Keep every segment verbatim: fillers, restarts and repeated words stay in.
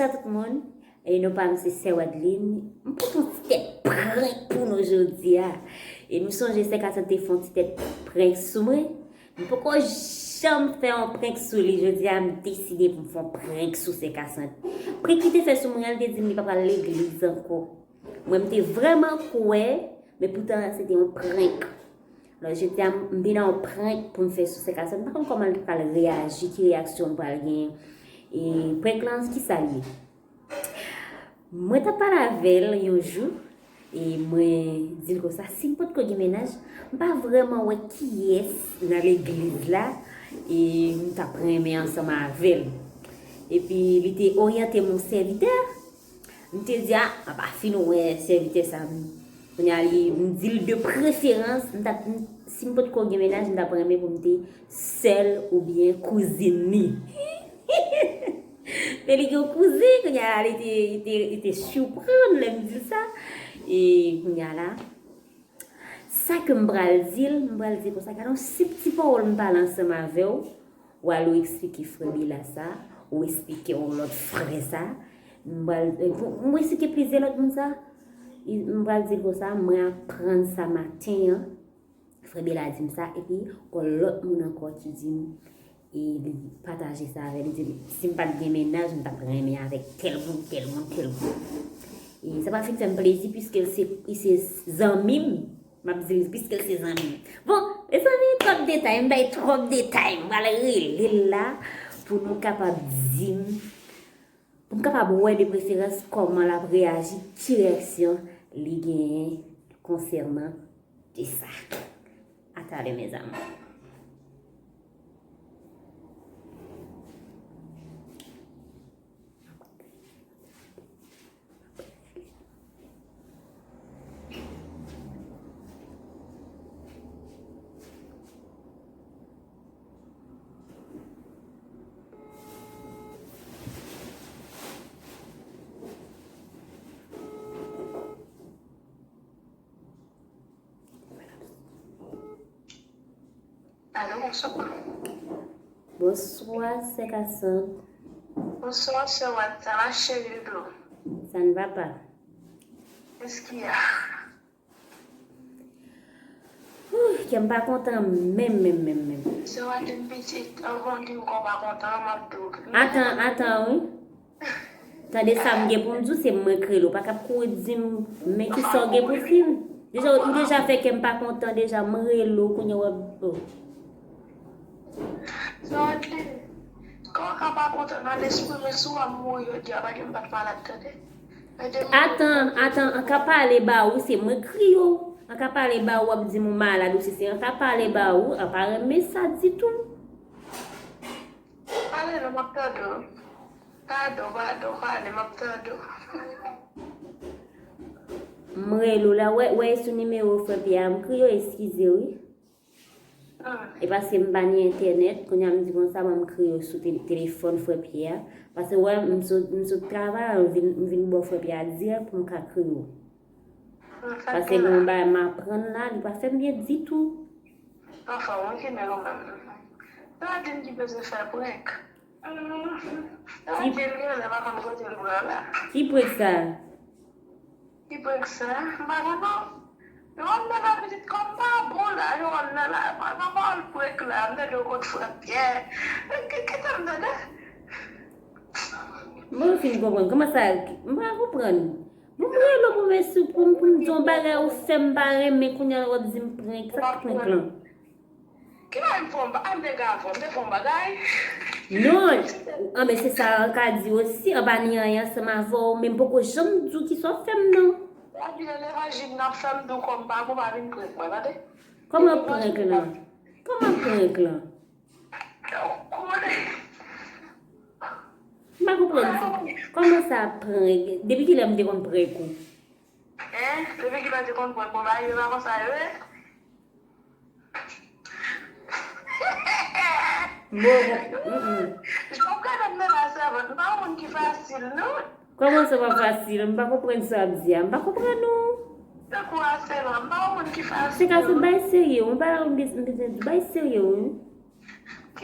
Tout moun, e non pa m se Sè Wadeline. M pote yon ti tèt prank pou nou jodi a. E nou sonje Sè Kasant te fè yon ti tèt prank sou mwen. M poko janm fè yon prank sou li. Jodi a, m deside pou m fè yon prank sou Sè Kasant. Prank li te fè sou mwen an, li te di m li pa pral legliz ankò. Mwen, m te vrèman kwè, men poutan, se te yon prank. Alò, jodi a, m vin a yon prank pou m fè sou Sè Kasant. M pa konn kòman l pral reyaji, ki reyaksyon l pral genyen. E prank lan, ki sa l ye? Mwen t ap pale avè l yon jou, e mwen di l konsa, si m potko gen mennaj, m pa vrèman wè kiyès nan legliz la, e m t ap renmen ansanm avè l. Epi, li te oryante m yon sèvitè. M te di, a, m pa fin wè sèvitè sa. Kounye a, li, m di l de preferans, m t ap, m, si m potko gen mennaj, m t ap renmen pou m te sèl oubyen kouzin li. Men li gen yon kouzin, kounye a, li te, li te, li te siprann lè m di l sa. E kounye a la, sa ke m pral di l, m pral di l konsa, gade yon senp ti pawòl m pale ansanm avè w, w al ou eksplike frè Bela sa, ou eksplike yon lòt frè sa, m pral, m eksplike plizyè lòt moun sa, m pral di l konsa, mwen aprann sa maten an, frè Bela di m sa, epi gon lòt moun ankò ki di m, e li pataje sa avè l, li di m, si m pa t gen mennaj, m t ap renmen avèk tèl moun, tèl moun, tèl moun. E sa pa fin fè m plezi, piske l se, li se zanmi m, m ap di l, piske l se zanmi m. Bon, mezanmi, twòp detay, m bay twòp detay, m pral rele l la pou nou kapab di m, pou m kapab wè de preferans kòman l ap reyaji, ki reyaksyon li genyen konsènan de sa. A talè, mes amours. Alo, bonswa. Bonswa, sè Kasant. Bonswa, sè Wad. Sa va, cheri, doudou? Ça ne va pas. Qu'est-ce qu'il y a? Ouh, kè m pa kontan menm, menm, menm, menm. Sè Wad, m pitit, anvan w di m kò w pa kontan, m ap di w. Atan, atan, wi. Tande sa m gen pou m di w, se mwen k rele w. Pa k ap kouri di m, men ki sa w gen pou di m. Deja, ou deja fè kè m pa kontan, deja, m rele w, kounye a w ap, oh. Sa w di, kò w ka pa kontan nan lespri, men si w ap mouri, yo di a pa gen m pa t malad, tande. Atan, atan, an ka pale ba ou, se mwen k kriye w. An ka pale ba ou, w ap di m ou malad, ou sesi. An ka pale ba ou, an pa renmen sa ditou. Pale non, m ap tande w. Padon, padon, pale, m ap tande w. M rele w la, wè, wè sou nimewo frè Pyè a, m kriye w, eskize wi. Ah. E paske m pa ni entènèt, kounye a m di konsa, ban m kriye w sou te-, telefòn frè Pyè a. Paske wè, m sot, m sot travay, m vin, m vin bò frè Pyè a dirèk pou m ka kriye w. Paske gen yon bagay m aprann la, li pa fè m byen ditou. Anfen, mwen ki men ou menm. Sa di m ki bezwen fè prank. Sa di l genlè pa konn kote l pran la. Ki prank sa? Ki prank sa? M pa konn non. Yo wè m nan la pitit kò m pa bon la, yo wè m nan la, pa nan pawòl prank la, m tande yo kot frè Pyè. Ki, ki tan m tande? Mwen fin konprann. Kòman sa? M pa konprann. Bon, m rele w pou m esou, pou m, pou m di yon bagay ou fè m pa renmen, kounye a w ap di m prank. Sa k prank lan? Ki bagay m fè w, m pa, a m te gave w, m te fè w bagay? Non, an, men se sa an ka di osi, an pa ni anyen ansanm avè w, men m poko janm di w ki sa w fè m nan. Sa di nan levanjil n ap fè m di w kò m pa bon, pa vin prank mwen, tande? Kòman prank lan? Kòman prank lan? M pa konprann sa. Kòman sa prank? Depi kilè m te konn prank ou? Hein? Depi kilè w te konn prank ou? Bagay yo pa konsa yo ye? Bon, bon, mm, mm. Jan w gade m nan la, sèvant, m pa yon moun ki fasil, non. Kòman sa pa fasil? M pa konprann sa w ap di a. M pa konprann ou. Tankou a sèvant, m pa yon moun ki fasil. Se ka sou bay serye, ou pa la, ou bezwen di bay serye, wi. Ki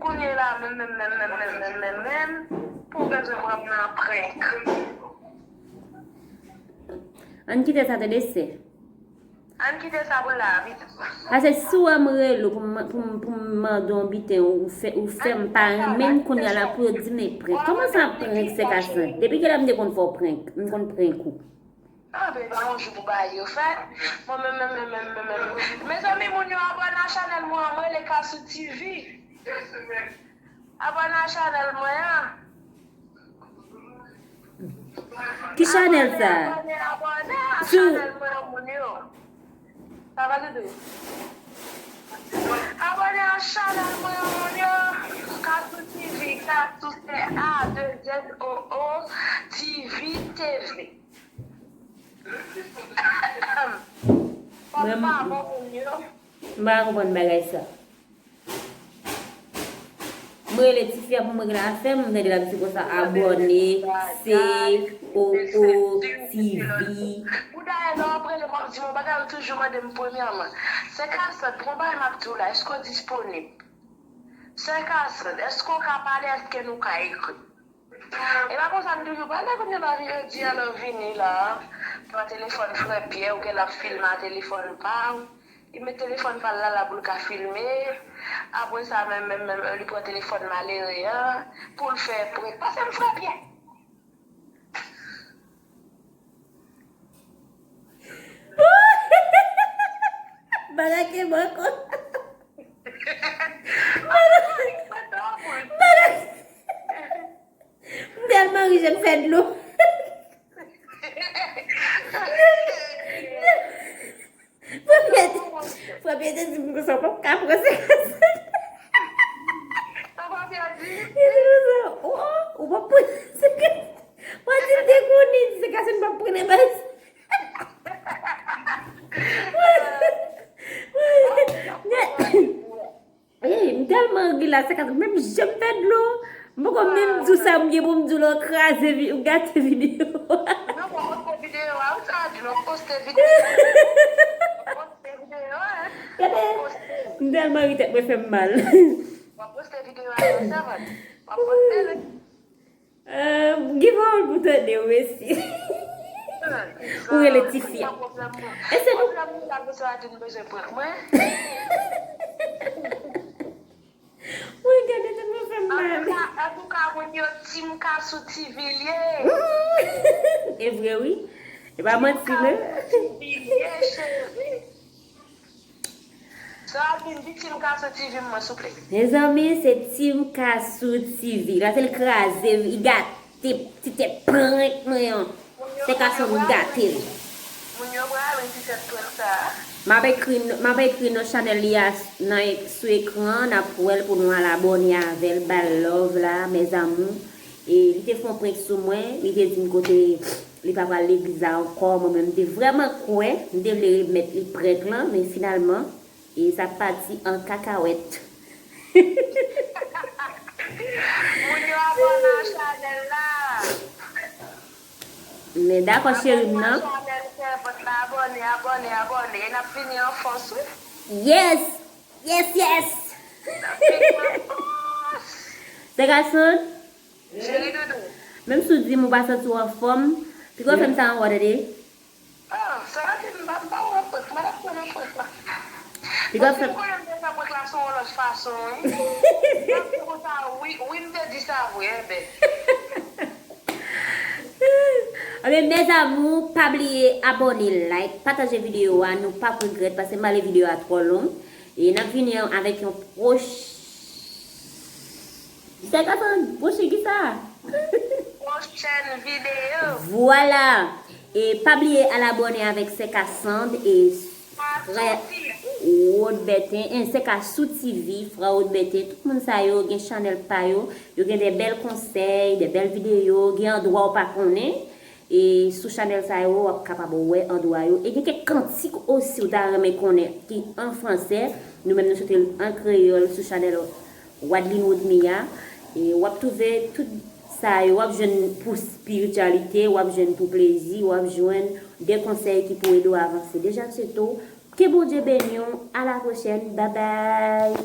Kounye la menm, menm, menm, menm, menm, menm, menm, menm, pou w bezwen pran m nan prank. Ann kite sa tande sè. Ann kite sa pou la, vit. Paske si w wè m rele w pou m pou m pou m mande w yon biten ou fè ou fè m pa renmen l kounye a la pou yo di m e prank. Kòman sa prank sè Cassandre? Depi kilè m te konn fè w prank? M konn prank ou. Ah, ben, pa yon jou pou bagay yo fèt. Mwen menm, menm, menm, menm, menm, menm. Mezanmi, moun yo abòne a chanèl mwen an, mwen rele Casou T V. Abòne a chanèl mwen an. Ki chanèl sa? Abòne, abòne a chanèl mwen an, moun yo. Sa va, Doudou? Abòne a chanèl mwen an, moun yo. Casou T V, Casou se A, de Z, O, O, T V, T V. Kòm pa bon, moun yo. M pa konprann bagay sa. M rele tifi a pou m regle afè m, m tande l ap di konsa abòne, se, o, o, T V. Pou dayè, lè w ap rele m, w ap di m yon bagay, ou toujou mande m premyèman. Sè Cassandre, pou yon bagay m ap di w la, èske w disponib? Sè Cassandre, èske w ka pale, èske nou ka ekri? E pa konsa m toujou pale, kounye la, jodi a lè w vini la, pran telefòn frè Pyè, ou gen l ap filme a telefòn pa w. Li met telefòn pa l la la pou l ka filme. Apre sa, menm, menm, menm, li pran telefòn malere an pou l fè prank. Pase m frè Pyè. Bagay ke mwen kon. Bagay. M tèlman ri, je m fè dlo. Premye, premye te di m konsa, w p ap ka pran se konsa. Li di konsa, o, o, ou p ap pran se konsa. Mwen di l te konnen, di se konsa n p ap pran nan baz. Ey, m tèlman ri la, se ka menm je m fè dlo. M poko menm di w sa m gen pou m di w lè w kraze vi, w gate videyo a. Non, mwen poste videyo a, ou sa di, mwen poste videyo. Mwen poste videyo a. Gade, m tèlman ri tèt mwen fè m mal. Mwen poste videyo a, sa va. Mwen poste li. Give a pou tande w, mesi. Ou rele tifi a. E se nou. Mwen gade tèt mwen fè m mal. Antouka, moun yo, Team Casou T V l ye. E vre wi. E pa manti non. T V l ye, cheri. Sa ap vin di Team Casou T V mwen, souple. Mezanmi, se Team Casou T V. Gade l kraze, li gate ti tèt prank mwen an. Se Casou m gate l. Moun yo pral ri ti tèt prank sa. M ap ekri, m ap ekri non chanèl li a nan sou ekran an, n ap wè l pou nou al abòne avè l, ba l love la, mes amours. E li te fè yon prank sou mwen, li te di m kote li pa pral legliz la ankò. Mwen menm, m te vrèman kwè, m te vle remèt li prank lan, men finalman, e sa pati an kakawèt. Moun yo abòne a chanèl la. Men dakò, cheri m nan. Chanèl sèvant la, abòne, abòne, abòne. E n ap vini an fòs, wi. Yes! Yes, yes! Sè Kasandra, Cheri doudou. Menm si w di m ou pa santi w anfòm, piga w fè m sa ankò, tande? Ah, sa va di m pa m pa wè prank, m pa t ap wè nan prank la. Piga w fè Ou konnen m te fè prank la sou yon lòt fason, wi. Sa te konsa, wi, wi, m te di sa vre, enben. Anben, mes amours, pa bliye abòne, like, pataje videyo a, nou p ap regrèt, paske m ale videyo a twò long. E n ap vini avèk yon pwoch... Sè Kasandra, pwochen kisa? Pwochèn videyo. Vwala. E pa bliye al abòne avèk Sè Kasandra e frè Rodbèten, en, Sè Kasou T V, frè Rodbèten, tout moun sa yo gen chanèl pa yo. Yo gen de bèl konsèy, de bèl videyo, gen andwa w pa konnen. E sou chanèl sa yo, w ap kapab wè andwa yo. E gen kèk kantik osi w ta renmen konnen ki an fransè. Nou menm nou sot li an kreyòl sou chanèl Wadline Woodmia. E w ap twouve tout sa yo, w ap jwenn pou espirityalite, w ap jwenn pou plezi, w ap jwenn de konsèy ki pou ede w avanse. Deja se tou, ke Bondye beni w, a la pwochèn, babay!